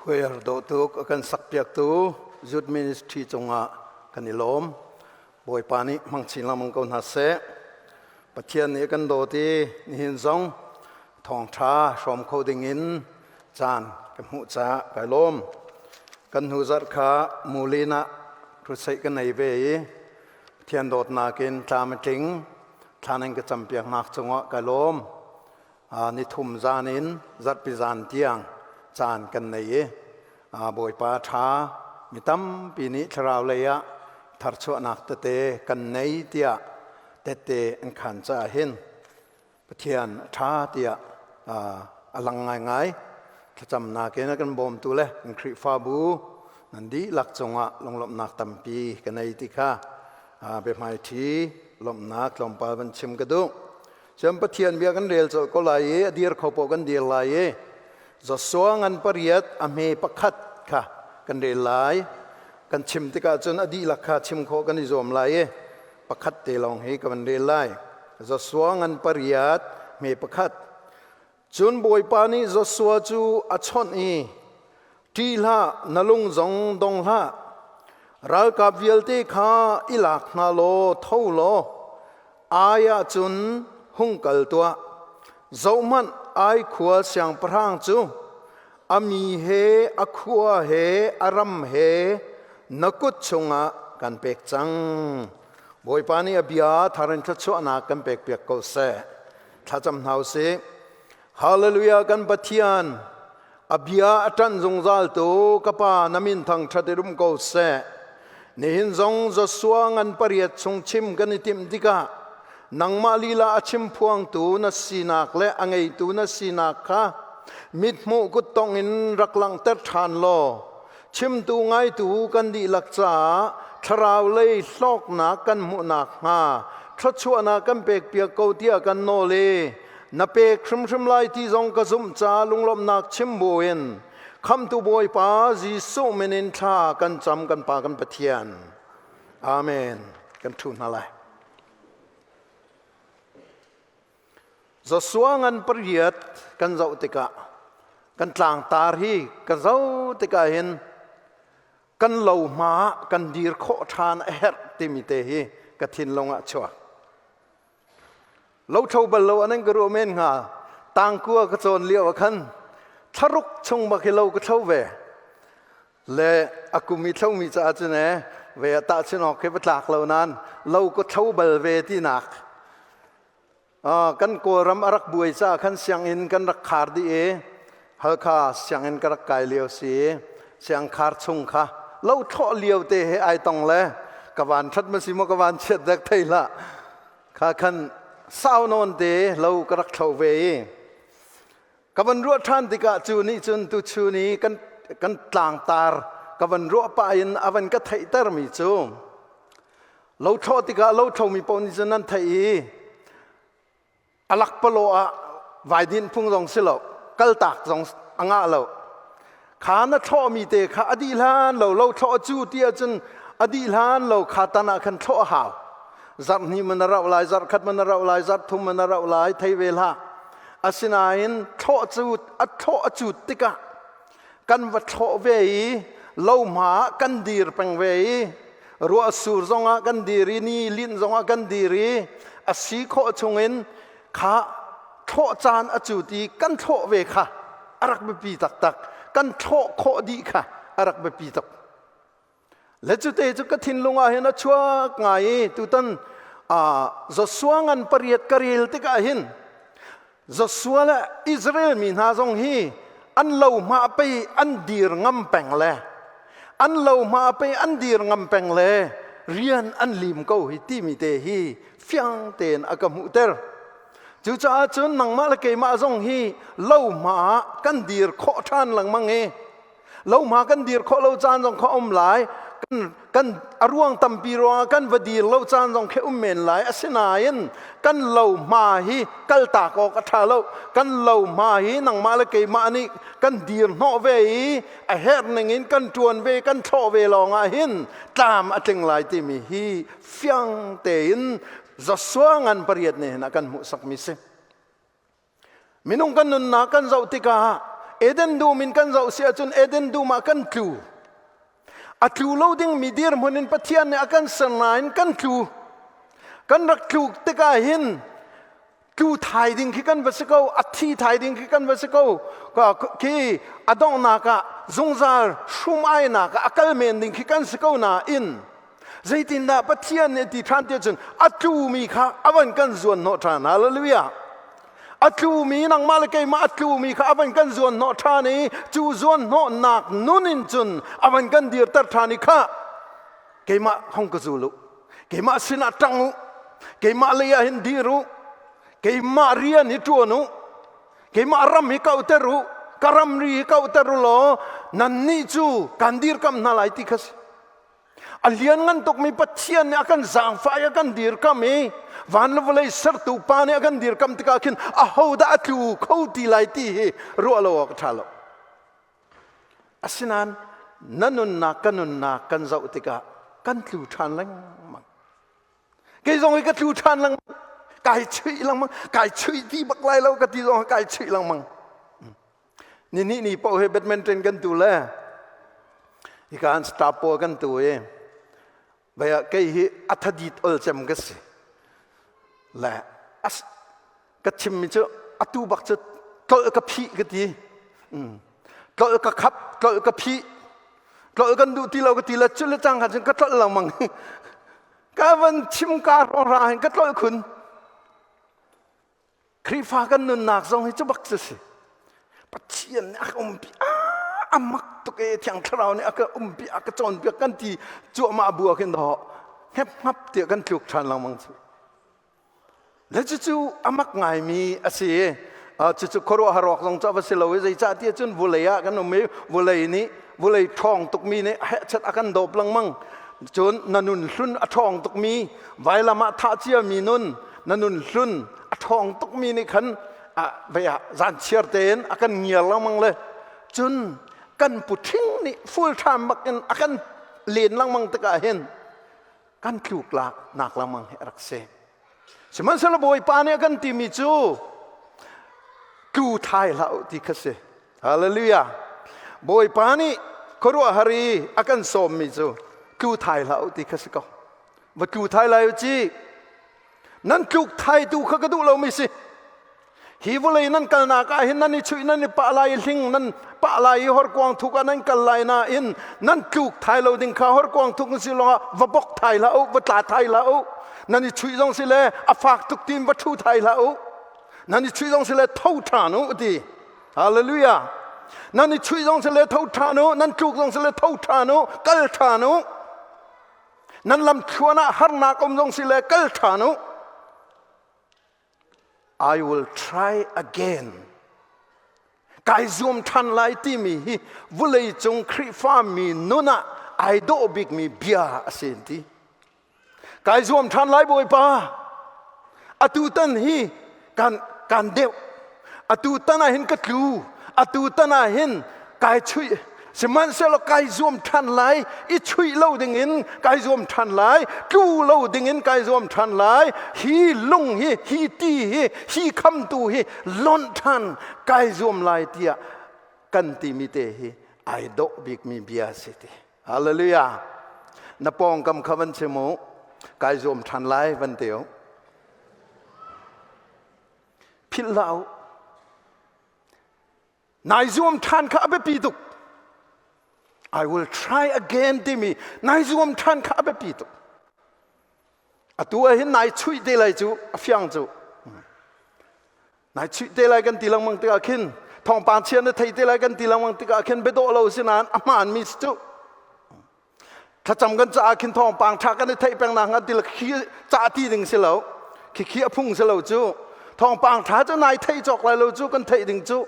Choir dawhtuk a kan sakpiaktu Youth Ministry cungah kan i lawm. Bawipa nih hmang chin lengmang ko hna seh. Pathian nih a kan dawt i nihin zong thawngṭha hrawm kho dingin caan ka hmuh caah kai lawm. Kan hnu zarh kha Mulin ah crusade ka nei ve i Pathian dawtnak in tlam a tling. Thla nan ka campiaknak cungah kai lawm. Nithum zan in zarhpi zan tiang caan kan nei i Bawipa ṭha mi tampi nih thlarau lei ah tharchuahnak tete kan nei tiah tette an khan caah hin Pathian a ṭha tiah a lang ngaingai. Thlacamnak in a kan bawmtu le kan Khrihfabu nan dihlak cungah lunglawmhnak tampi ka nei ti kha biahmaiṭhi lawmhnak tlawmpal van chim ka duh. Cun Pathian bia kan rel colh ko lai i a dir kho paoh kan dir lai i Joshua ngan pariat a hme pakhat kha kan rel lai. Kan chim tikah cun a dihlak kha chim khawh kan i zuam lai i pakhat te lawng hi ka van rel lai. Joshua ngan pariat hme pakhat. Cun Bawipa nih Joshua cu a chawnh i, Ṭih hlah, na lung zong dong hlah. Ralkap vialte kha i lak hna law tho law ai ah cun hung kal tuah. Zohhmanh, ai khua siangpahrang cu a mi he a khua he a ram he na kut chungah kan pek cang. Bawipa nih a bia thar in thluachuahnak kan pekpiak ko seh. Thlacam hna u sih. Hallelujah kan Pathian a bia a ṭanh zungzal tu ka pa na min thangṭhat i rum ko seh. Nihin zong Joshua ngan pariat chung chim kan i timh tikah nangmah lila a chim phuangtu na sinak le a ngeitu na sinak kha mithmuh kuttong in rak langhter ṭhan law chimtu ngaitu kan dihlak caah thlarau lei hlawknak kan hmuhnak hnga thluachuahnak kan pekpiak ko tiah kan nawl i na pek hrimhrim lai ti zong ka zumh caah lunglawmhnak chim buin khamtu Bawipa Jesuh min in thla kan cam kan Pa kan Pathian. Amen. Kan ṭhu hna lai. Joshua ngan pariat kan zoh tikah kan tlangtar hi ka zoh tikah hin kan lo hma kan dir khawh ṭhan a herh timi te hi ka thinlung ah chuak. Lo tho bal lo anan ka ruah men hnga tangkua ka cawn lio ah khan thlaruk chung bak hi lo ka thlo ve. Le a kum i thlomi caah cun e ve ah tahchun awk khi va tlak lo nain lo ka thlo bal ve tinak. Kan Kawlram a rak buai caah khan sianginn kan rak khar dih i Halkha sianginn ka rak kai lio si i siangkhar chung kha lo thlawh lio te he ai tong le ka van ṭhat ma si maw ka van chiat dek thei hlah kha khan sau nawn te lo ka rak thlo ve i ka van ruah ṭhan tikah cu nih cun tuchun i kan kan tlangtar ka van ruah pah in a van ka theihtermi cu lo thlawh tikah lo thlomi paoh nih cun nan theih i a lakpalaw ah vaidin phung zong si lo kaltak zong a ngah lo kha na thlawhmi te kha a dih hlan lo lo thlawh cu ti ahcun a dih hlan lo kha tan ah khan thlawh a hau zarh hnih man a rauh lai zarh khat man a rauh lai zarh thum man a rauh lai thei ve hlah asinain thlawh cu a thlawh a cut tikah kan va thlawh ve i lo hma ah kan dir peng ve i ruah sur zongah kan dir i ni linh zongah kan dir i a si khawh chungin kha thlawh caan a cut i kan thlawh ve kha a rak biapi taktak kan thlawh khawh dih kha a rak biapi tuk Le cute cu ka thinlung ah hin a chuak ngai i tutan Joshua ngan pariat ka rel tikah hin Joshua le Israel mi hna zong hi an lo hma pei an dir ngam peng le an lo hma pei an dir ngam peng le rian an lim ko hi timi te hi fiang tein a ka hmuhter. Cucaah cun nangmah le keimah zong hi lo hma ah kan dir khawh ṭhan lengmang i lohma kan dir khawh lo caan zong kha um lai kan a ruang tampi ruangah kan va dir lo caan zong khi um men lai asinain kan lohma hi kaltak awk a ṭha lo kan lohma hi nangmah le keimah nih kan dir hnawh ve i a herh ning in kan ṭuan ve kan thlawh ve lawngah hin tlam a tling lai timi hi fiang tein Joshua ngan pariat nih hin a kan hmuhsakmi si Minung kan nunnak kan zoh tikah Eden dum in kan zoh si ahcun Eden dum ah kan tlu. A tlu lo dingmi dirhmun in Pathian nih a kan ser nain kan tlu. Kan rak tluk tikah hin tlu thai ding khi kan va si ko, a thi thai ding khi kan va si ko. Khi a donghnak ah zungzal hrum ainak ah a kal men ding khi kan si ko nain zeitindah Pathian nih ti ṭhan ti cun a tlumi kha a van kan zuan hnawh ṭhan. Hallelujah. A tlumi nangmah le keimah a tlumi kha a van kan zuan hnawh ṭhan i cu zuan hnawhnak nun in cun a van kan dirter ṭhan i kha keimah hong ka zul u, keimah sinah ṭang u, keimah lei ah hin dir u, keimah rian hi ṭuan u, keimah ram hi kauhter u, ka ramri hi kauhter u law nannih cu kan dirkamh hna lai ti kha si. A lianngan tukmi Pathian nih a kan zaangfah i a kan dirkamh i van le vawlei sertu Pa nih a kan dirkamh tikah khin ahodah a tlu kho ti lai ti hi ruah lo awk a ṭha lo. Asinain na nunnak ka nunnak kan zoh tikah kan tlu ṭhan lengmang. Kei zong hi ka tlu ṭhan lengmang. Kai chuih lengmang. Kai chuih ti bak lai lo ka ti zong kai chuih lengmang. Ni ni ni paoh hi badminton kan tu le hika an staff pawl kan tu i vaya kei hi a thadit ol cem ka si le as ka chimmi cu atu bak cu tlolh ka phih ka ti tlolh ka khap tlolh ka phih tlolh kan duh ti lo ka ti le cu le cang khan cun ka tlolh lengmang ka van chim ka hrawng ra hin ka tlolh khun Khrihfa kan nunnak zong hi cu bak cu si. Pathian nih a ka umpi a mak tuk e Thiang Thlarau nih a ka umpi a ka cawnpiak kan ti cuahmah bu ah khin daw hngep hngap tiah kan tluk ṭhan lengmang cu. Le cucu a mak ngaimi a si i cucu khuaruahhar awk zong cu a va si lo i zeicah tiah cun vulei ah kan um i vulei nih vulei ṭhawng tukmi nih hehchat a kan dawp lengmang. Cun na nun hlun a ṭhawng tukmi vailam ah thah ciami nun na nun hlun a ṭhawng tukmi nih khan vei ah zan chiar tein a kan ngiar lengmang le cun kan pu ṭhing nih full time bak in a kan len lengmang tikah hin kan tluk lak nak lengmang hi a rak si. Sihmanhsehlaw Bawipa nih a kan timi cu tlu thai hlah u ti kha si. Hallelujah. Bawipa nih khuaruahhar i a kan sawmmi cu tlu thai hlah u ti kha si ko. Va tlu thai lai u ci. Nan tluk thaitu kha ka duh lomi si. Hi vawlei nan kalnak ah hin nan i chuih nan i pah lai i hling nan pah lai i horkuang thuk ah nan kal lai nain nan tluk thai lo ding kha horkuang thuk si lawngah va bok thai hlah u, va tla thai hlah u. Nan i chuih zong si le a fak tuk tin va ṭhu thai hlah u. Nan i chuih zong si le tho ṭhan u ti. Hallelujah. Nan i chuih zong si le tho ṭhan u, nan tluk zong si le tho ṭhan u, kal ṭhan u. Nan lamthluan ah harnak um zong si le kal ṭhan u. I will try again. Kai zuam ṭhan lai timi hi vulei cung Khrihfa mi nun ah ai dawh bikmi bia a si ti. Kai zuam ṭhan lai Bawipa. Atu tan hi kan kan deuh. Atu tan ah hin ka tlu. Atu tan ah hin kai chuih. Sihmanhsehlaw kai zuam ṭhan lai, i chuih lo dingin kai zuam ṭhan lai, tlu lo dingin kai zuam ṭhan lai, hi lung hi, hi ti hi, hi khamtu hi lonh ṭhan kai zuam lai tiah kan timi te hi ai dawh bikmi bia si ti. Hallelujah. Na pawngkam kha van chim u, kai zuam ṭhan lai van ti u. Philh hlah u. Nai zuam ṭhan kha a biapi tuk. I will try again timi nai zuam ṭhan kha a biapi tuk. Atu ah hin nai chuih te lai cu a fiang cu. Nai chuih te lai kan ti lengmang tikah khin thawngpang chia na thei te lai kan ti lengmang tikah khin biadawh lo si nain a hmaanmi si cu. Thlacam kan caah khin thawngpang ṭha kan i theih peng nak hnga til khi cah ti ding si lo. Khikhi a phung si lo cu. Thawngpang ṭha cu nai theih cawk lai lo cu kan theih ding cu.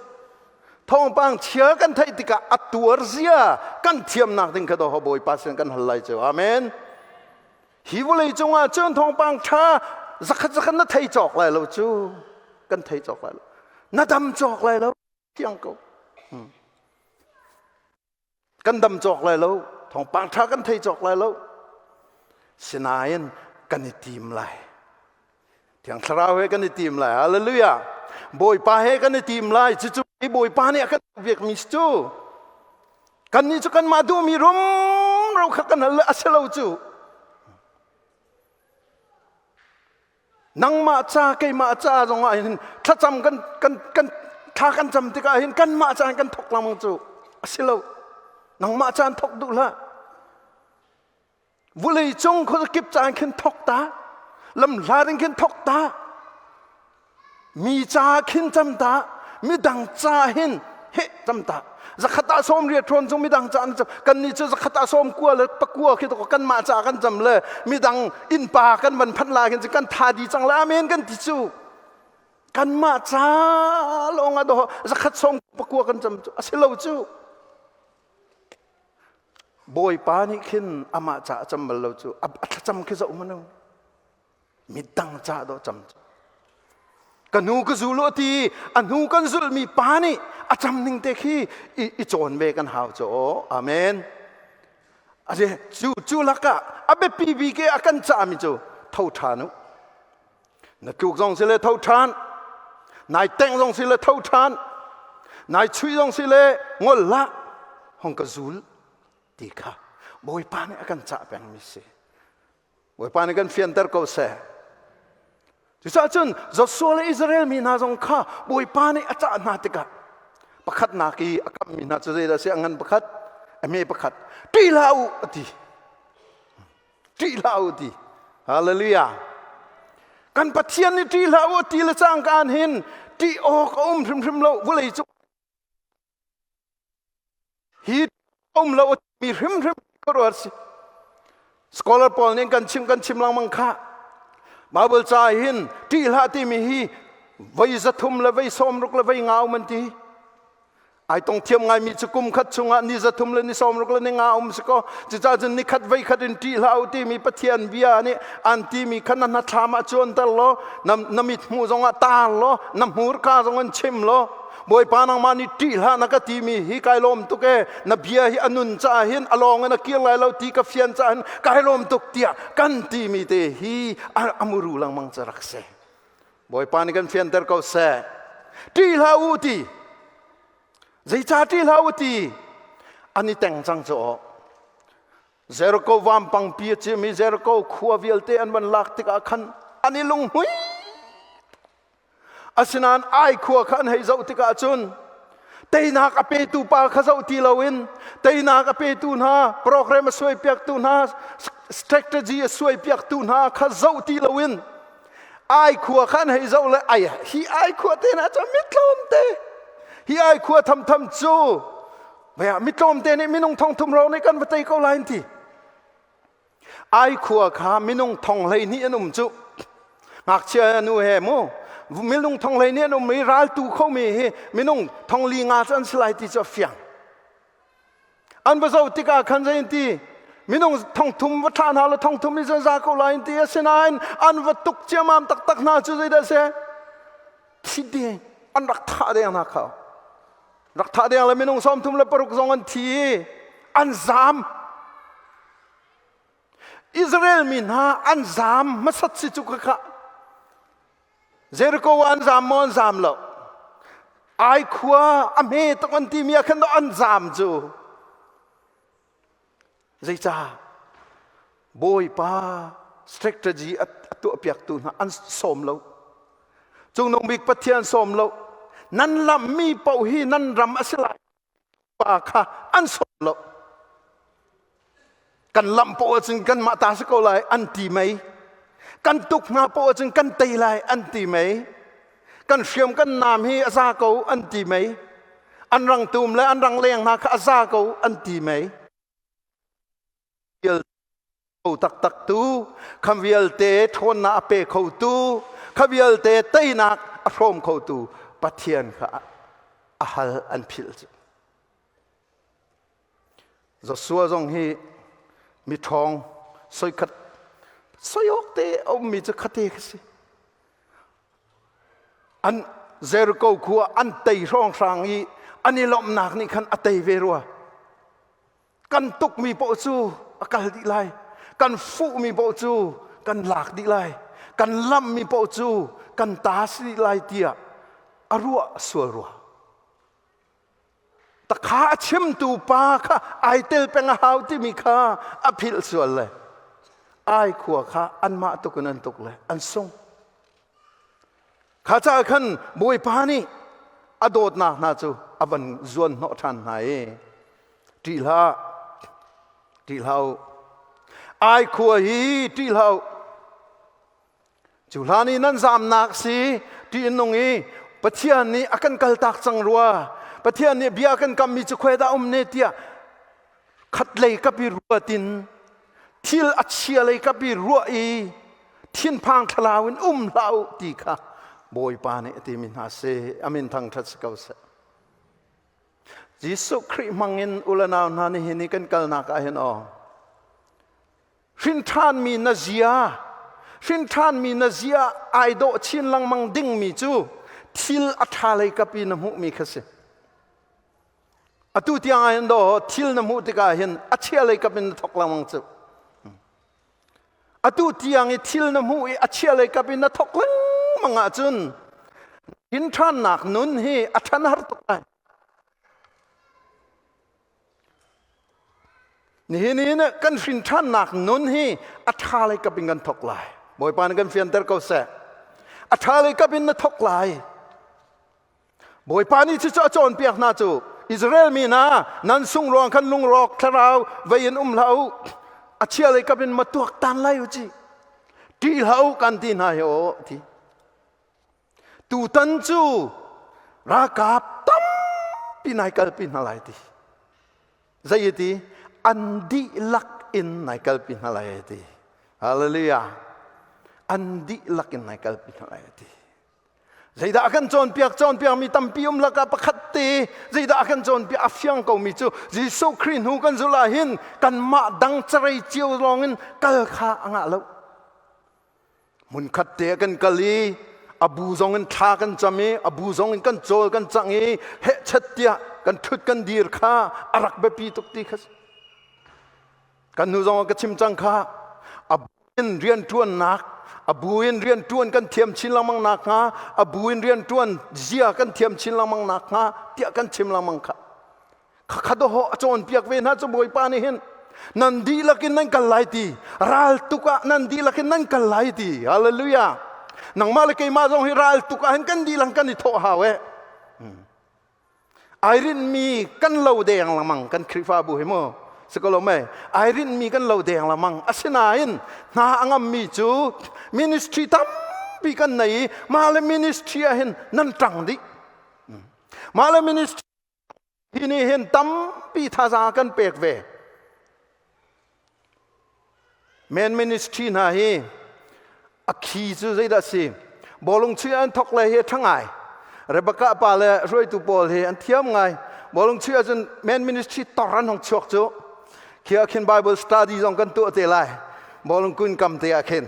Thawngpang chia kan theih tikah a tuar zia kan thiamnak ding kha daw Bawipa sin kan hal lai cu. Amen. Hi vawlei cungah cun thawngpang ṭha zakhat zakhat na thei cawk lai lo cu. Kan thei cawk lai lo. Na dam cawk lai lo. Thiang ko. Kan dam cawk lai lo. Thawngpang ṭha kan thei cawk lai lo. Sinain kan i tim lai. Thiang Thlarau he kan i tim lai. Hallelujah. Bawipa he kan i tim lai. Cucu Bawipa nih a kan biakmi cu kannih cu kanmah duhmi rumro kha kan hal le a si lo cu. Nangmah ca keimah ca zong ah hin thlacam kan kan kan thla kan cam tikah hin kanmah ca hin kan thok lengmang cu a si lo. Nangmah ca in thok duh hlah. Vulei cung khuazakip ca in khin thok ta. Lamhlat in khin thok ta. Mi ca khin cam ta. Midang ca hin heh cam ta. Zakhat ah sawm riat ṭhawn cu midang ca an cam. Kannih cu zakhat ah sawm kua le pakua khi to kanmah ca kan cam le midang innpa kan van phanh la khin cu kan tha di cang le amen kan ti cu. Kanmah ca lawng ah doh zakhat sawm pakua kan cam cu a si lo cu. Bawipa nih khin amah ca a cam bal lo cu a thlacam khi zoh hmanh u. Midang ca dawh cam cu. Ka hnu ka zul u ti a hnu kan zulhmi pa nih a cam ning te khi i cawn ve kan hau cu aw. Amen. Ase cu cu lakah a biapi bik i a kan cahmi cu tho ṭhan u. Na tluk zong si le tho ṭhan. Nai tengh zong si le tho ṭhan. Nai chuih zong si le ngol hlah. Hong ka zul ti kha Bawipa nih a kan cah pengmi si. Bawipa nih kan fianter ko seh. Cucaah cun Joshua le Israel mi hna zong kha Bawipa nih a cah hna tikah pakhatnak i a kammi hna cu zeidah a si? A ngan pakhat, a hme pakhat. Ṭih hlah u a ti. Ṭih hlah u ti. Hallelujah. Kan Pathian nih ṭih hlah u ti le cangka hin ṭih awk a um hrimhrim lo. Vawlei cung hi um lo mi hrimhrim ka ruat si. Scholar pawl nih kan chim kan chim lengmang kha. Bible ca hin ṭih hlah timi hi voi 300 le voi 60 le voi nga um an ti. Ai tong thiam ngaimi cu kum khat chungah ni 300 le ni 60 le ni nga um si ko. Cucaah cun ni khat voi khat in ṭih hlah u timi Pathian bia nih an timi kha na hnathlam ah cuanter law na, na mit hmuh zongah taar law na hmurka zong in chim law Bawipa nangmah nih ṭih hlah na ka timi hi kai lawm tuk e na bia hi a nun caah hin a lawng in a kir lai lo ti ka fian caah hin kai lawm tuk tiah kan timi te hi a muru lengmang ca rak si. Bawipa nih kan fianter ko seh. Ṭih hlah u ti. Zeicah ṭih hlah u ti? An i teng cang cu aw. Jericho vampangpi a cim i Jericho khua vialte an van lak tikah khan an i lunghmui. Asinain Ai khua kha an hei zoh tikah cun teinak a petu pa kha zoh ti loin teinak a petu hna program a suaipiaktu hna strategy a suaipiaktu hna kha zoh ti loin Ai khua kha an hei zoh le ai hi ai khua te hna cu mitlawm te hi ai khua thamtham cu baya mitlawm te nih minung thong thum ro nih kan va tei ko lai ti ai khua kha minung thong 12 an um cu ngakchia nu he mu minung thong 12 an um i raltu khomi hi minung thong li nga cu an si lai ti cu a fiang An va zoh tikah khan zei an ti? Minung 3000 va thlah hna law 3000 in za ko lai an ti. Asinain an va tuk ciamam taktak hna cu zeidah si? Thi deng an rak thah deng hna kha. Rak thah deng le minung 36 zong an thi i an zaam. Israel mi hna an zaam hmasat si cu khakha. Jericho ah an zaam maw an zaam lo ai khua a hme tuk an timi ah khan an zaam cu zeicah bawipa strategy a tuahpiaktu hna an sawm lo cungnung bik pathian sawm lo nan lammi paoh hi nan ram a si lai pa kha an sawm lo kan lamh poah ahcun kanmah ta si ko lai an ti mei kan tuk hna poah ahcun kan tei lai an ti mei kan hriam kan naam hi a za ko an ti mei an rangtum le an rangleng hna kha a za ko an ti mei Kho taktak tu, kha vialte ṭhawnnak a pe khotu, kha vialte teinak a hrawm khotu Pathian kha a hal an philh cu. Joshua zong hi miṭhawng soikhat soiawk te a ummi cu khate kha si. An Jericho khua an tei hrawnghrang i an i lawmhnak nih khan a tei ve rua. Kan tukmi paoh cu a kal dih lai. Kan fuhmi paoh cu kan lak dih lai. Kan lamhmi paoh cu kan ta si dih lai tiah. A ruah sual rua. Takha a chimtu pa kha ai tel peng a hau timi kha a philh sual le ai khua kha anmah tuk in an tuk le an sung. Kha caah khan Bawipa nih a dawtnak hna cu a van zuan hnawh ṭhan hna i ṭih hlah, ṭih hlah u. Ai khua hi ṭih hlah u. Cu hlan i nan zamnak si ṭih in nung i Pathian nih a kan kaltak cang rua. Pathian nih bia a kan kammi cu khuai dah um ne tiah khatlei kap i ruat in thil a chia lei kap i ruah i thinphang thlalau in um hlah u ti kha Bawipa nih a timi hna si. Amin thangṭhat si ko seh. Jesuh Khrih hmangin ulanau hna nihin i kan kalnak ah hin aw hrinṭhanmi na zia hrinṭhanmi na zia ai dawh chin lengmang dingmi cu thil a ṭha lei kap i na hmuhmi kha si. Atu tiang ah hin daw thil na hmuh tikah hin a chia lei kap in na thok lengmang cu. Atu tiang i thil na hmuh i a chia lei kap in na thok lengmang ahcun hin ṭhannak nun hi a ṭhan har tuk lai. Nihin in kan hrin ṭhannak nun hi a ṭha lei kap in kan thok lai. Bawipa nih kan fianter ko seh. A ṭha lei kap in na thok lai. Bawipa nih cucu a cawnpiak hna cu Israel mi hna nan sung ruang khan lungrawk thlarau vei in um hlah u a chia lei kap in ma tuaktan lai u ci ṭih hlah u kan ti hna hi aw ti tutan cu ralkap tampi nai kalpi hna lai ti zei ti an dihlak in nai kalpi hna lai ti hallelujah an dihlak in nai kalpi hna lai ti Zeidah a kan cawnpiak? Cawnpiakmi tampi um lakah pakhat te zeidah a kan cawnpiak? A fiang komi cu Jesuh Khrih hnu kan zulh ah hin kanmah dang carei cio lawngin kal kha a ngah lo. Hmunkhat te kan kal i a bu zong in thla kan cam i a bu zong in kan cawl kan cang i hehchet tiah kan ṭhut kan dir kha a rak biapi tuk ti kha kan hnu zong ah ka chim cang kha a in rianṭuannak a bu in rianṭuan kan thiam chin lengmang nakhnga a bu in rianṭuan zia kan thiam chin lengmang nakhnga tiah kan chim lengmang kha khakha doho a cawnpiak ve hna cu Bawipa nih hin nan dihlak in nan kal lai ti ral tuk ah nan dihlak in nan kal lai ti hallelujah nangmah le keimah zong hi ral tuk ah hin kan dihlak kan i thawh hau eh Ai rinhmi kan lo deng lengmang kan Khrihfabu hi mu si ko lo mei ai rinhmi kan lo deng lengmang asinain hna a ngammi cu ministry tampi kan nei i mah le ministry ah hin nan ṭang dih mah le ministry hi nih hin tampi thazaang kan pek ve Men ministry hna hi a khi cu zeidah si? Bawlung chuih an thok le hi a ṭha ngai. Rebecca pa le hruaitu pawl hi an thiam ngai. Bawlung chuih ahcun men ministry tor an hong chuak cu. Khi ah khin Bible study zong kan tuah te lai. Bawlung kun kam te ah khin.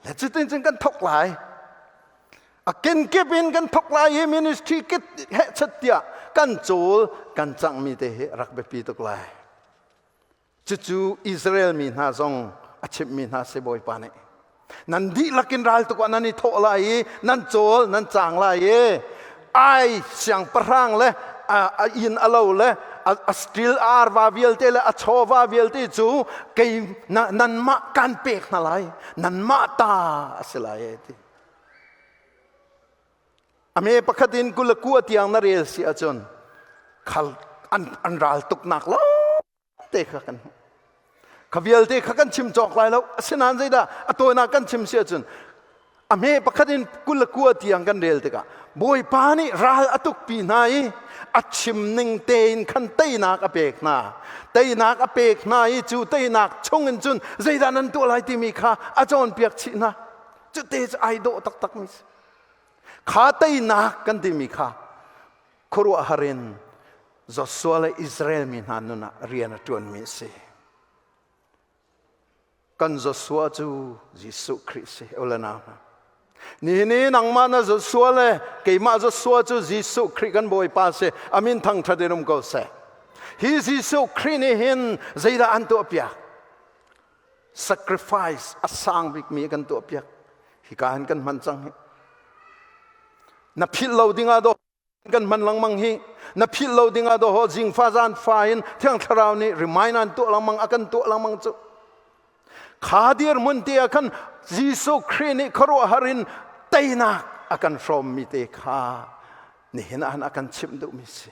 Le cutin cun kan thok lai. A kenkip in kan thok lai i ministry kit hehchat tiah kan cawl kan cangmi te hi rak biapi tuk lai. Cucu Israel mi hna zong a chimhmi hna si Bawipa nih. Nan dihlak in ral tuk ah nan i thawh lai i nan cawl nan cang lai i ai siangpahrang le a inn a lo le a stil a arva vialte le a chawva vialte cu kei nanmah kan pek hna lai nanmah ta a si lai ti. A me pakhat in 29 tiang na rel si ahcun khal an ral tuknak lo te kha kan hmuh. Kha vialte kha kan chim cawk lai lo. Asinain zeidah a tawinak kan chim si ahcun a hme pakhat in 29 tiang kan rel tikah Bawipa nih ral a tukpi hna i a chim ning tein khan teinak a pek hna. Teinak a pek hna i cu teinak chung in cun zeidah nan tuah lai timi kha a cawnpiak chih hna. Cu te cu ai dawh taktak mi si. Kha teinak kan timi kha khuaruahhar in Joshua le Israel mi hna nun ah rian a ṭuanmi a si. Kan Joshua cu Jesuh Khrih si ulanau hna. Nihin i nangmah na Joshua le keimah Joshua cu Jesuh Khrih kan Bawipa si. Amin thangṭhat in um ko seh. Hi Jesuh Khrih nih hin zeidah an tuahpiak? Sacrifice a sang bikmi kan tuahpiak. Hika hin kan hman cang hi. Na philh lo dingah dawh kan hman lengmang hi. Na philh lo dingah dawh zingfa zan fa in Thiang Thlarau nih remind an tuah lengmang a kan tuah lengmang cu. Kha dirhmun te ah khan Jesuh Khrih nih khuaruahhar in teinak a kan hrawmmi te kha nihin ah a kan chimh duhmi si.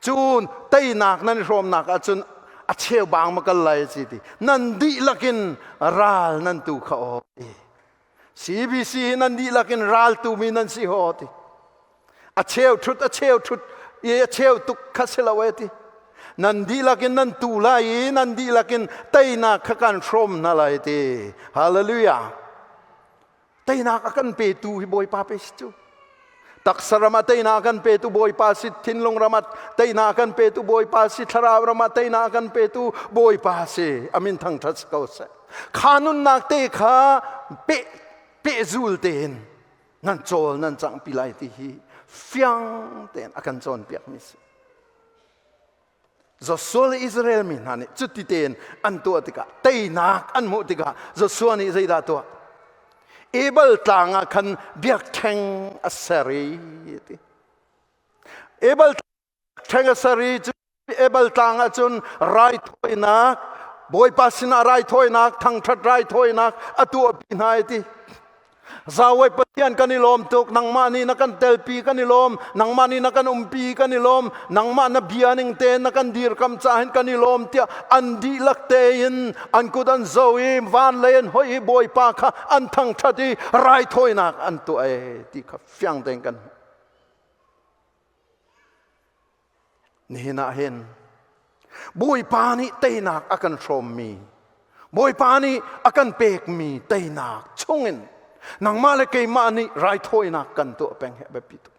Cun teinak nan i hrawmnak ahcun a cheubang ma kal lai ci ti nan dihlak in ral nan tu kha aw ti. CBC hi nan dihlak in ral tumi nan si ho ti. A cheu thut a cheu thut i a cheu tuk kha si lo e ti. Nan dihlak in nan tu lai i nan dihlak in teinak kha kan hrawm hna lai ti. Hallelujah. Teinak a kan petu hi Bawipa pe si cu. Taksa ram ah teinak a kan petu Bawipa si, thinlung ram ah teinak a kan petu Bawipa si, thlarau ram ah teinak a kan petu Bawipa si. Amin thangṭhat si ko seh. Kha nunnak te kha peh pehzul tein nan cawl nan cangpi lai ti hi fiang tein a kan cawnpiakmi si. Joshua le Israel mi hna nih cuti tein an tuah tikah teinak an hmuh tikah Joshua nih zeidah tuah? Ebal tlang ah khan biakṭheng a ser i ti. Ebal ṭheng a ser i cu Ebal tlang ah cun raithawinak Bawipa sinah raithawinak thangṭhat raithawinak a tuahpi hna i ti. Zawei Pathian kan i lawm tuk nangmah nih na kan telpi kan i lawm nangmah nih na kan umpi kan i lawm nangmah na bia ning te na kan dirkam ca hin kan i lawm tiah an dihlak tein an kut an zo i van lei an hoih i Bawipa kha an thangṭhat i raithawinak an tuah e ti kha fiang tein kan hmuh. Nihin ah hin Bawipa nih teinak a kan hrawmmi, Bawipa nih a kan pekmi teinak chungin nangmah le keimah nih raithawinak kan tuah peng hi a biapi tuk.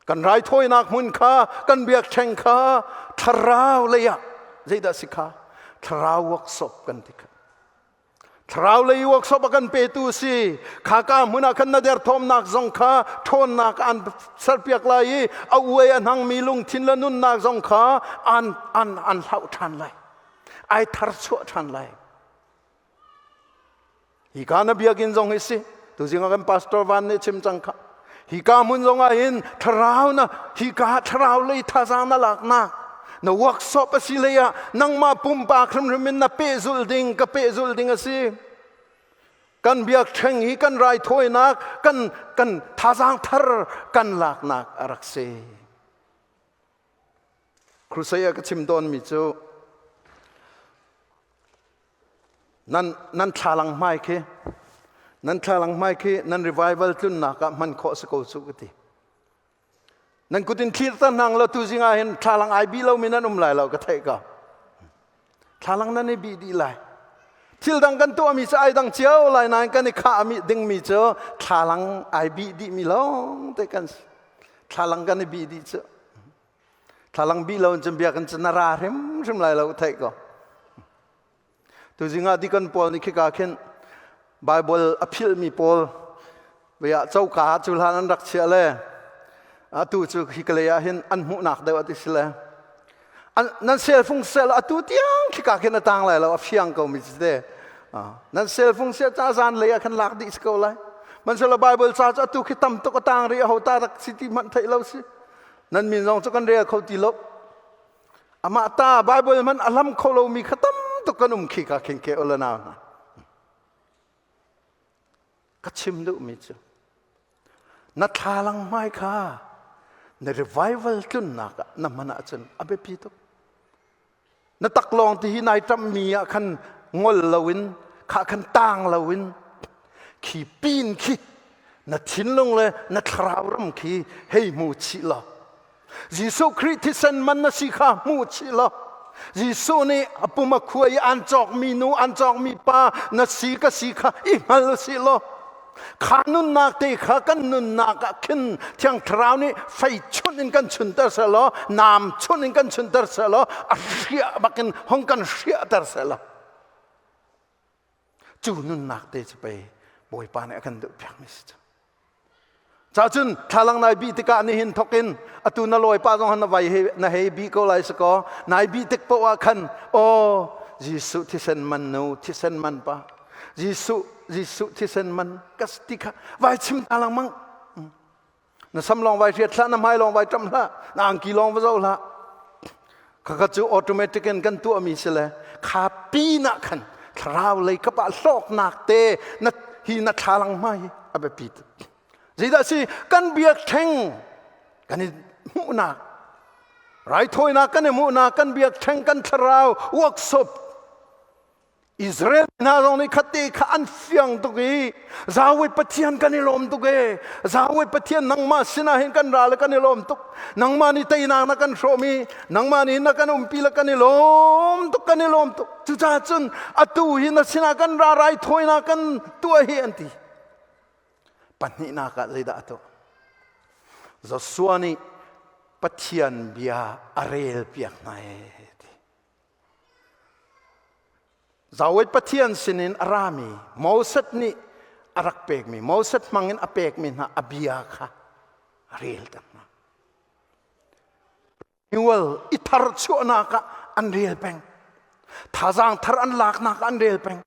Kan raithawinak hmun kha, kan biakṭheng kha thlarau lei ah zeidah si kha? Thlarau workshop kan ti kha. Thlarau lei workshop a kan petu si. Khaka hmun ah khan na derthawmnak zong kha ṭhawnnak an serpiak lai i a uai a hnangmi lungthin le nunnak zong kha an an an hlauh ṭhan lai. Ai tharchuah ṭhan lai. Hi ka na biakinn zong hi si. Tuzing ah kan pastor Van nih chim cang kha. Hi ka hmun zong ah hin thlarau na hi ka thlarau lei thazaang na laknak na workshop a si lei ah nangmah pumpak hrimhrim in na pehzulh ding ka pehzulh ding a si. Kan biakṭheng hi kan raithawinak kan kan thazaang thar kan laknak a rak si. Crusade ah ka chim tawnmi cu Nan nan thlalang hmai khi nan thlalang hmai khi nan revival tlunnak ah hman khawh si ko cu ka ti. Nan kut in thlir ta nang lo tu zing ah hin thlalang ai bi lomi nan um lai lo ka theih ko. Thlalang nan i bi dih lai. Thil dang kan tuahmi cu ai dang cio lai nain kan i khah mi dingmi cu thlalang ai bi dihmi lawng te kan si. Thlalang kan i bi dih cu. Thlalang bi lo in cun biakinn cu na ra hrimhrim lai lo theih ko. Tuzing ah deacon pawl nih khika khin Bible a philhmi pawl vei ah coka cu hlan an rak chiah le atu cu hikalei ah hin an hmuhnak deuh ati si le nan selfung sel atu tiang khika khin a tang lai lo a fiang ko mi si te nan selfung sel ca zan lei ah khan lak dih si ko lai man Bible ca cu atu khi tam tuk a tang rih a ho ta rak si ti hmanh theih lo si nan min zong cu kan rel kho ti lo amah ta Bible man a lam kho lomi kha tam tuk kan um khi ka khin ke ulanau hna ka chim duhmi cu na thlalang hmai kha na revival tlunnak ah na hman ahcun a biapi tuk na taklawng ti hi nai ṭammi ah khan ngol loin kha khan tang loin khi pin khi na thinlung le na thlarau ram khi hei hmu chih law Jesuh Khrih thisen man na si kha hmu chih law Jesuh nih a pum a khua i an cawkmi nu an cawkmi pa na si ka si kha i hngal usih law Kha nunnak te kha kan nunnak ah khin Thiang Thlarau nih fei chunh in kan chunter selaw, nam chunh in kan chunter selaw, a hriah bakin hong kan hriahter selaw. Cu nunnak te cu pei Bawipa nih a kan duh piakmi si cu. Cacun thlalang nai bi tikah nihin thokin atu na lawipa zong na vai he na hei bi ko lai sakaw nai bi tik poah ah khan aw Jesuh thisen man nu thisen man pa Jesuh. Jesuh thisen man ka ti kha vai chim ta lengmang. Na sam lawng vai hriat hlah, na hmai lawng vai ṭam hlah, na angki lawng va zoh hlah. Khakha cu automatic in kan tuahmi si le kha pi na khan thlarau lei kap ah hlawknak te na hi na thlalang hma hi a biapi tuk. Zeidah si kan biakṭheng kan i hmuhnak raithawinak kan i hmuhnak kan biakṭheng kan thlarau workshop Israel hna zong nih khatte kha an fiang tuk i Yahweh Pathian kan i lawm tuk e Yahweh Pathian nangmah sinah hin kan ra le kan i lawm tuk nangmah nih teinak na kan hrawm i nangmah nih na kan umpi le kan i lawm tuk kan i lawm tuk cucaah cun atu hi na sinah kan ra raithawinak kan tuah hi an ti. Pahnihnak ah zeidah a tuah? Joshua nih Pathian bia a rel piak hna e ti. Yahweh Pathian sinin a rami Moses nih a rak pekmi Moses hmangin a pekmi hna a bia kha a rel ter hna. Renewal i thar chuahnak ah an rel peng. Thazaang thar an laknak ah an rel peng.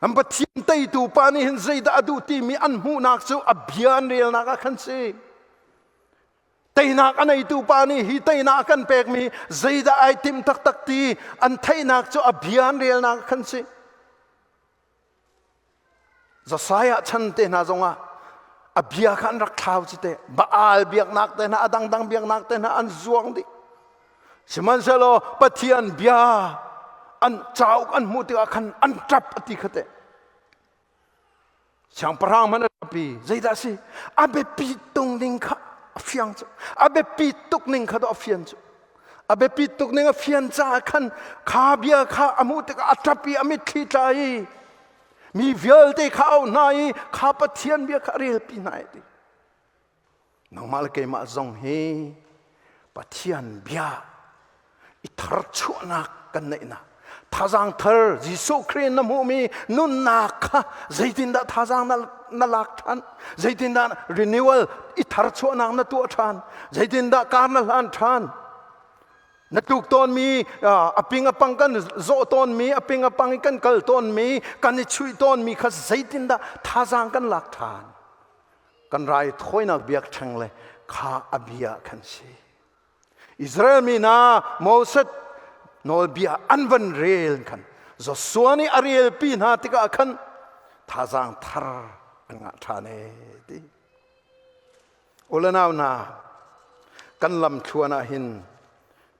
An Pathian teitu pa nih hin zeidah a duh timi an hmuhnak cu a bia an relnak ah khan si. Teinak a neitu pa nih hi teinak a kan pekmi zeidah ai timh taktak ti an theihnak cu a bia an relnak ah khan si. Josiah chan te hna zongah a bia kha an rak thlau cu te Baal biaknak te hna a dangdang biaknak te hna an zuang dih. Sihmanhsehlaw Pathian bia an cauk an hmuh tikah khan an ṭap a ti kha teh. Siangpahrang hmanh a ṭap i zeidah a si? A biapi tung ning kha a fiang cu. A biapi tuk ning kha dawh a fian cu. A biapi tuk ning a fian caah khan kha bia kha a hmuh tikah a ṭap i a mitthli tla i mi vialte kha a auh hna i kha Pathian bia kha a relpi hna i ti. Nangmah le keimah zong hi Pathian bia i tharchuahnak kan neihnak thazaang thar Jesuh Khrih na hmuhmi nunnak kha zeitindah thazaang na, na lak ṭhan zeitindah renewal i tharchuahnak na tuah ṭhan zeitindah kar na hlan ṭhan na tluk tawnmi a ping a pang kan zawh tawnmi a ping a pang i kan kal tawnmi kan i chuih tawnmi kha zeitindah thazaang kan lak ṭhan Kan raithawinak biakṭheng le kha a bia khan si. Israel mi hna Moses nawlbia an van rel khan Joshua nih a relpi hna tikah khan thazaang thar an ngah ṭhan ee ti. Ulanau hna kan lam thluan ah hin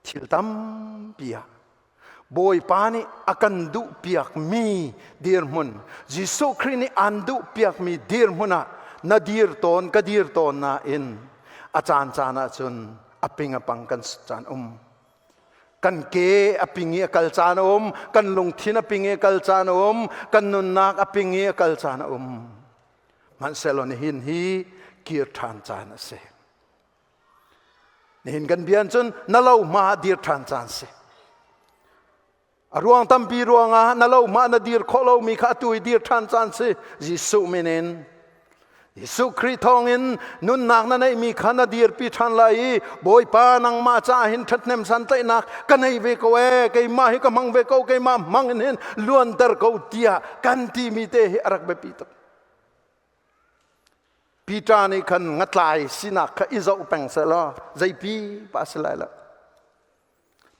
thil tampi ah Bawipa nih a kan duhpiakmi dirhmun, Jesuh Khrih nih aan duhpiakmi dirhmun ah na dir tawn, ka dir tawn nain a caan caan ahcun a ping a pang kan caan um. Kan ke a ping i a kal caan a um, kan lungthin a ping i a kal caan a um, kan nunnak a ping i a kal caan a um. Hmanhsehlaw nihin hi kir ṭhan caan a si. Nihin kan bia cun na lo hma ah dir ṭhan caan si. A ruang tampi ruangah na lo hma na dir khawh lomi kha atu i dir ṭhan caan si. Jesuh min in. Jesuh Khrih thawngin nunnak na neihmi kha na dirpi ṭhan lai i Bawipa nangmah caah hin ṭhathnem santlaihnak ka nei ve ko ee keimah hi ka hmang ve ko keimah hmang in hin luanter ko tiah kan timi te hi a rak biapi tuk. Peter nih khan ngatlai sinak kha i zoh peng sehlaw zeipi pa si lai lo.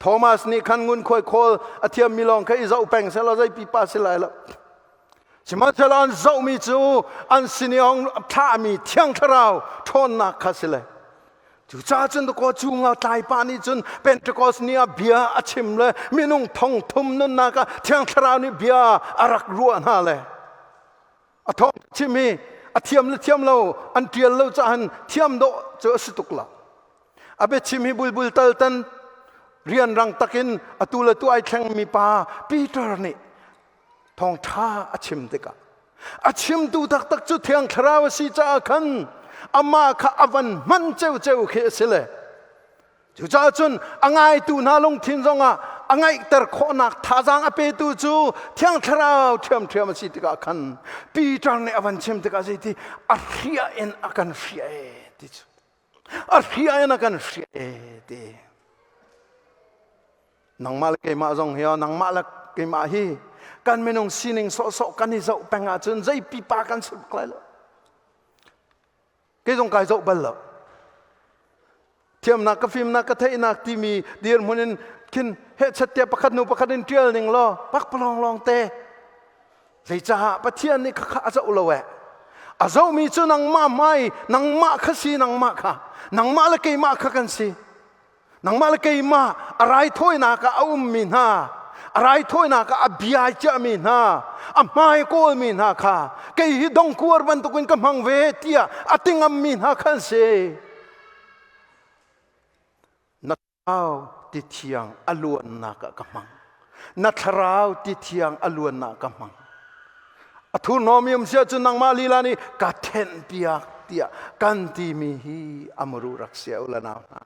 Thomas nih khan ngunkhuai khawl a thiammi lawng kha i zoh peng sehlaw zeipi pa si lai lo. Sihmanhsehlaw an zohmi cu an sin i hong thlahmi Thiang Thlarau ṭhawnnak kha si le Cucaah cun dakaw cu ngatlai pa nih cun Pentecost ni ah bia a chim le minung thong thum nunnak ah Thiang Thlarau nih bia a rak ruah hna le A thawng chim hi a thiam le thiam lo an ṭial lo cahan thiam dawh cu a si tuk lo. A biachim hi bulbul taltan rianrang takin atu le tu ai thlengmi pa Peter nih thawngṭha a chim tikah a chimtu taktak cu Thiang Thlarau a si caah khan amah kha a van hman ceuceu khi a si le Cucaah cun a ngaitu hna lungthin zongah a ngaihter khawhnak thazaang a petu cu Thiang Thlarau ṭhiamṭhiam a si tikah khan Peter nih a van chim tikah zeiti a hriah in a kan hriah e ti cu a hriah in a kan hriah e ti nangmah le keimah zong hi nangmah le. Keimah hi kan minung sining sawhsawh kan i zoh peng ahcun zei pipa kan si bak lai lo. Kei zong kai zoh bal lo. Thiamnak ka fimnak ka theihnak timi dirhmun in khin hehchat tiah pakhat nu pakhat in ṭial ning law pakpalawng lawng te. Zeicaah Pathian nih khakha a zoh lo eh. A zohmi cu nangmah hmai, nangmah kha si, nangmah kha. Nangmah le keimah kha kan si. Nangmah le keimah a raithawinak ah a ummi hna, a raithawinak ah a bia ciahmi hna, a hmai kawlmi hna kha kei hi dongkuar bantukin ka hmang ve tiah a ti ngammi hna kha an si. Na thlarau ti thiang a luannak ah ka hmang. Na thlarau ti thiang a luannak ka hmang. A thurhnawm um sia cu nangmah lila nih ka thenh piak tiah kan timi hi amuru rak sia u la nau hna.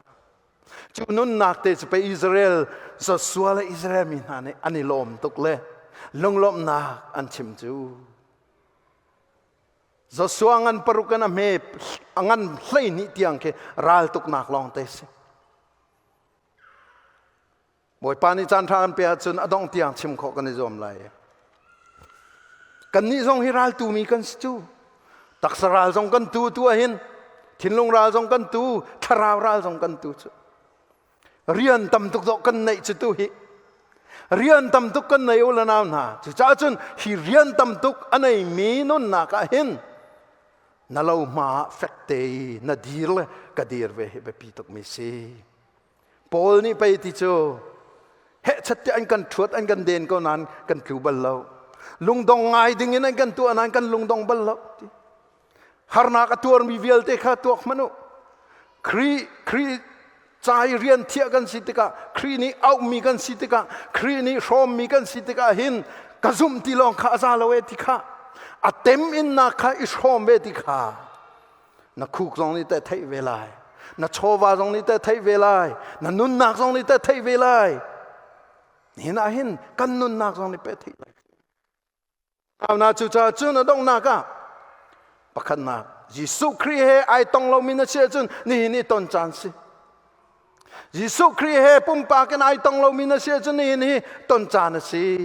Cu nunnak te cu pe Israel Joshua le Israel mi hna nih an i lawm tuk le lunglawmhnak an chim cu. Joshua ngan paruk in a hme a ngan 12 tiang khi raltuknak lawng te si. Bawipa nih caan ṭha kan pe ahcun a dongh tiang chim khawh kan i zuam lai. Kannih zong hi raltu mi kan si cu. Taksa ral zong kan tu tu ahhin thinlung ral zong kan tu, thlarau ral zong kan tu cu. Rian tam tuk dawh kan neih cu tu hi. Rian tam tuk kan nei u la nau hna. Cucaah cun hi rian tam tuk a neimi nunnak ah hin na lo hma ah fek te i na dir le ka dir ve hi biapi tuk mi si. Paul nih pei ti cu hehchat tiah an kan ṭhuat an kan den ko nain kan tlu bal lo. Lungdong ngai ding in an kan tuah nain kan lungdong bal lo. Harnak a tuarmi vialte kha tuak hmanh u. Khrih Khrih ca i rian thiah kan si tikah Khrih nih auhmi kan si tikah Khrih nih hrawmmi kan si tikah hin ka zumh ti lawng kha a za lo e ti kha a tem innak kha i hrawm ve ti kha Na khuk zong nih teh theih ve lai. Na chawva zong nih teh theih ve lai. Na nunnak zong nih teh theih ve lai. Nihin ah hin kan nunnak zong nih peh theih lai. Na cucaah cun a donghnak ah pakhatnak Jesuh Khrih he ai tong lomi na si ahcun nihin i ton caan si. Jesuh Khrih he pumpak in ai tong lomi na si ahcun nihin hi ton caan a si.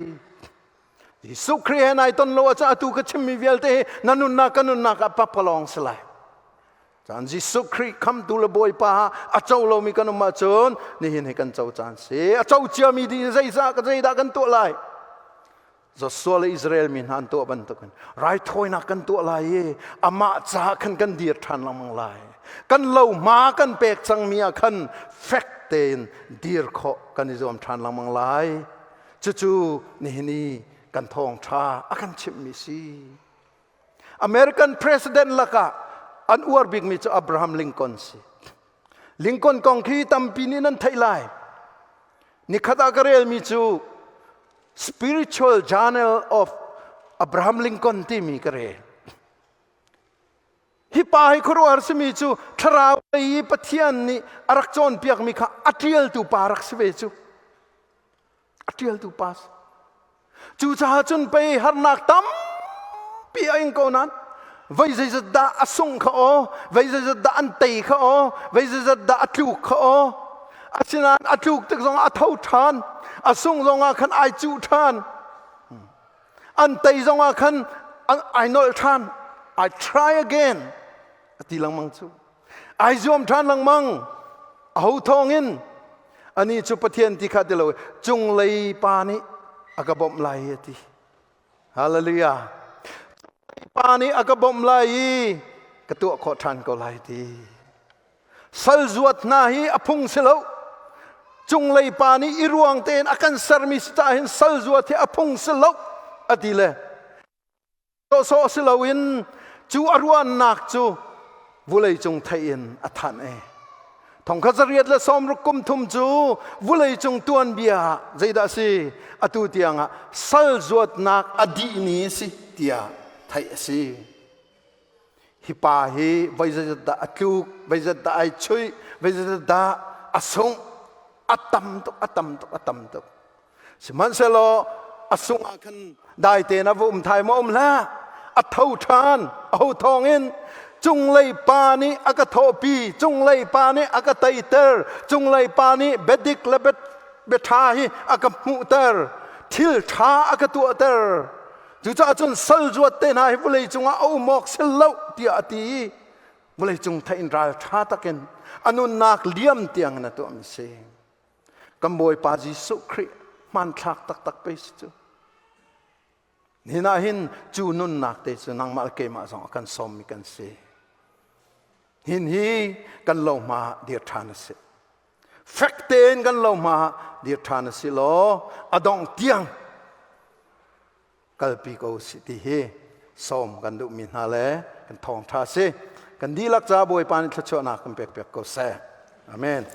Jesuh Khrih he nai ton lo ahcun atu ka chimmi vialte hi na nunnak ka nunnak ah pakpalawng si lai. Caan Jesuh Khrih khamtu le Bawipa a co lomi kan um ahcun nihin hi kan co caan si. A co ciami dih zeizah zeidah kan tuah lai? Joshua le Israel mi hna an tuah bantukin raithawinak kan tuah lai i amah caah khan kan dir ṭhan lengmang lai. Kan lo hma kan pek cangmi ah khan fek tein dir khawh kan i zuam ṭhan lengmang lai. Cucu nihin i kan thawngṭha a kan chimhmi si. American president lakah an uar bikmi cu Abraham Lincoln si. Lincoln kong khi tampi nih nan theih lai. Nikhat ah ka relmi cu Spiritual Journal of Abraham Lincoln timi ka rel. Hi pa hi khuaruahhar simi cu thlarau lei i Pathian nih a rak cawnpiakmi kha a ṭialtu pa rak si ve cu. A ṭialtu pa si. Cucaah cun pei harnak tampi a ing ko nain vei zeizat dah a sungh kha aw, vei zeizat dah an tei kha aw, vei zeizat dah a tluk kha aw. Asinain a tluk tik zongah a tho ṭhan, a sungh zongah khan ai cuh ṭhan. An tei zongah khan ai nolh ṭhan. I try again a ti lengmang cu. Ai zuam ṭhan lengmang. Aho thawngin ani cu Pathian ti kha ti lo cunglei pa nih a ka bawmh lai a ti. Hallelujah. Pa nih a ka bawmh lai i ka tuah khawh ṭhan ko lai ti. Sal zuat hna hi a phung si lo. Cunglei pa nih i ruang tein a kan sermi si caah hin sal zuat hi a phung si lo a ti le sawhsawh si loin cu a ruahnak cu vulei cung theih in a thanh e. Thongkhat 860 kum thum cu vulei cung tuanbia ah zeidah a si atu tiangah sal zuatnak a dih ni a si tiah theih a si. Hi pa hi voi zeizat dah a tluk, voi zeizat dah ai chuih, voi zeizat dah a sungh, a tam tuk, a tam tuk, a tam tuk. Sihmanhsehlaw a sungh ah khan dai tein a va um thai maw um hlah. A tho ṭhan, a ho thawngin cunglei pa nih a ka thawhpi, cunglei pa nih a ka teiter, cunglei pa nih biadik le biaṭha hi a ka hmuhter. Thil ṭha a ka tuahter. Cucaah cun sal zuat te hna hi vawlei cungah a um awk sil lo tiah a ti i vawlei cung theih in ral ṭha takin a nunnak liam tiang in a tuahmi si. Kan Bawipa Jesuh Khrih hmanthlak taktak pe si cu. Nihin ah hin cu nunnak te cu nangmah le keimah zong a kan sawmmi kan si. Hin hi kan lohma dir ṭhan a si. Fek tein kan lohma dir ṭhan a si law a dongh tiang kalpi ko si ti hi sawm kan duhmi hna le kan thawngṭha si. Kan dihlak ca Bawipa nih thluachuahnak kan pek piak ko seh. Amen.